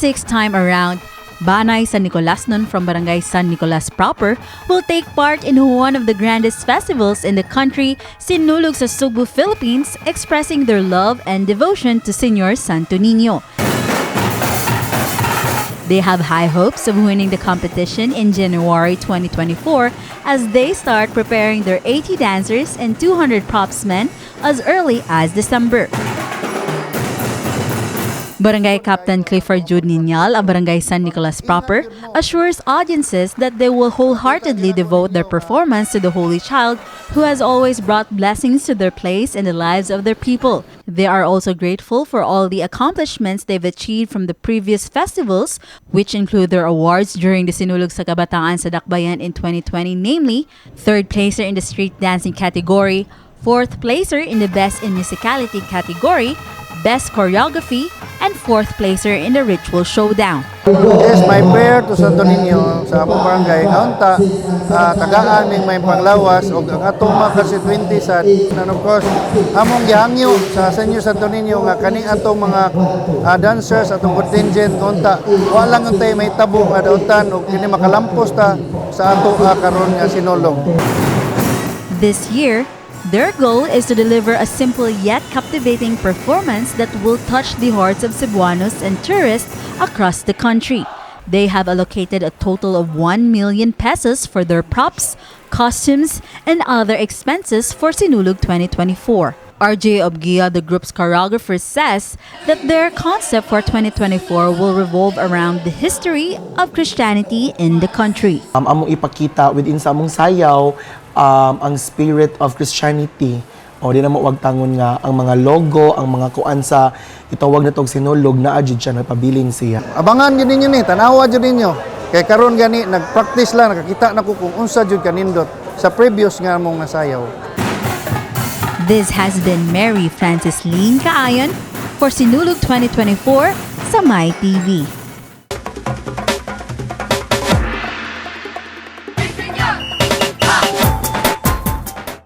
sixth time around, Banay San Nicolasnon from Barangay San Nicolas proper will take part in one of the grandest festivals in the country, Sinulog sa Sugbo, Philippines, expressing their love and devotion to Señor Santo Niño. They have high hopes of winning the competition in January 2024 as they start preparing their 80 dancers and 200 props men as early as December. Barangay Captain Clifford Jude Niñal of Barangay San Nicolas proper assures audiences that they will wholeheartedly devote their performance to the Holy Child, who has always brought blessings to their place and the lives of their people. They are also grateful for all the accomplishments they've achieved from the previous festivals, which include their awards during the Sinulog sa Kabataan sa Dakbayan in 2020, namely third placer in the street dancing category, fourth placer in the Best in Musicality category, Best Choreography, and fourth placer in the Ritual Showdown. Yes, my prayer to Santo Niño sa among barangay nga unta tagaan ming may panglawas og ang atong mga constituente sa, and of course among gihangyo sa Senyor Santo Niño nga kaning atong mga dancers, atong contingent, unta wa lang untay may tabo nga dautan og kini makalampos ta sa ato karon nga Sinulog. This year, their goal is to deliver a simple yet captivating performance that will touch the hearts of Cebuanos and tourists across the country. They have allocated a total of 1 million pesos for their props, costumes, and other expenses for Sinulog 2024. RJ Obgia, the group's choreographer, says that their concept for 2024 will revolve around the history of Christianity in the country. Among ipakita within sa among sayaw ang spirit of Christianity o di na mo wagtangon nga ang mga logo, ang mga kuan sa itawag na tog Sinulog, naa jud siya, nagpabilin siya. Abangan gyud ninyo ni, tanawa jud ninyo. Kay karon gani nag-practice lang, nakakita na ko kung unsa jud kanindot sa previous nga among nasayaw. This has been Mary Frances Lean Kaayon for Sinulog 2024 sa My TV.